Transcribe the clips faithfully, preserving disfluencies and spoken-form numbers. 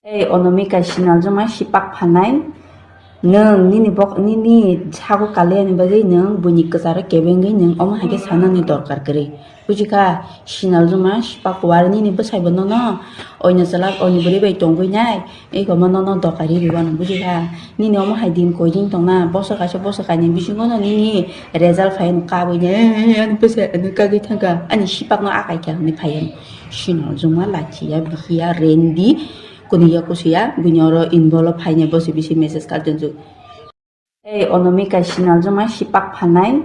Ei Onamika, sinaljuma sipak phanai. Nwng nini bok, nini sago kaliani bagwi nwng buini kwcharo kebengwi nwng omo hai khe sanani dorkar kwrwi. Bujikha, sinaljuma sipak war nini bwsaibo nono oino chwla oino bwrwi bai tongwi nai. Eko ma nono dokai riri wano, bujikha. Nini omo hai din koijing tongna, bosor kaisa bosor kainwi bisingo no nini result phai no kabwi ne, ani bwsai ani kagwi thangkha, ani sipakno akai kha hinwi phai. Sinaljuma lachiya bihiya rendi. Kuniya kusiya, buini oro involve phainai bosi bisi message kal tongsu. Ei Onamika, sinaljuma sipak phanai.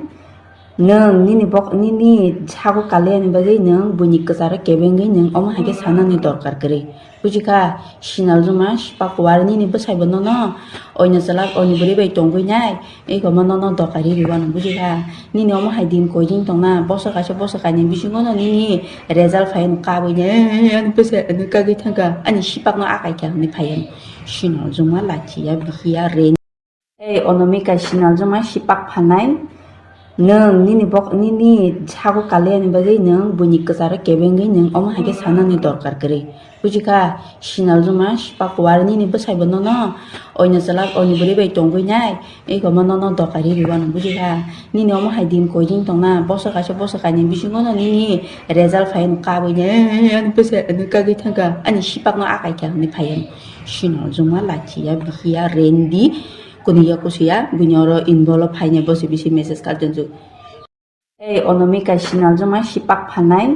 Nwng nini bok, nini sago kaliani bagwi nwng buini kwcharo kebengwi nwng omo hai khe sanani dorkar kwrwi. Bujikha, sinaljuma sipak war nini bwsaibo nono oino chwla oino bwrwi bai tongwi nai. Eko ma nono dokai riri wano, bujikha. Nini omo hai din koijing tongna, bosor kaisa bosor kainwi bisingo no nini result phai no kabwi ne, ani bwsai ani kagwi thangkha, ani sipakno akai kha hinwi phai. Sinaljuma lachiya bihiya re. Ei Onamika, sinaljuma sipak phanai. Nwng nini bok, nini sago kaliani bagwi nwng buini kwcharo kebengwi nwng omo hai khe sanani dorkar kwrwi. Bujikha, sinaljuma sipak war nini bwsaibo nono oino chwla oino bwrwi bai tongwi nai. Eko ma nono dokai riri wano, bujikha. Nini omo hai din koijing tongna, bosor kaisa bosor kainwi bisingo no nini result phai no kabwi ne, ani bwsai ani kagwi thangkha, ani sipakno akai kha hinwi phai. Sinaljuma lachiya bihiya rendi. Kuniya kusiya, buini oro involve phainai bosi bisi message kal tongsu. Ei Onamika, sinaljuma sipak phanai.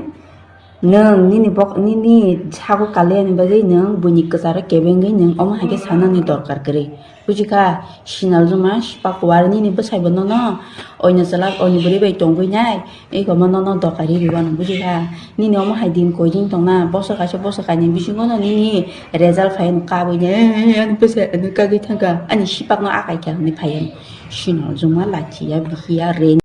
Nwng nini bok, nini sago kaliani bagwi nwng buini kwcharo kebengwi nwng omo hai khe sanani dorkar kwrwi. Bujikha, sinaljuma sipak war nini bwsaibo nono oino chwla oino bwrwi bai tongwi nai. Eko ma nono dokai riri wano, bujikha. Nini omo hai din koijing tongna, bosor kaisa bosor kainwi bisingo no nini result phai no kabwi ne, ani bwsai ani kagwi thangkha, ani sipakno akai kha hinwi phai. Sinaljuma lachiya bihiya re.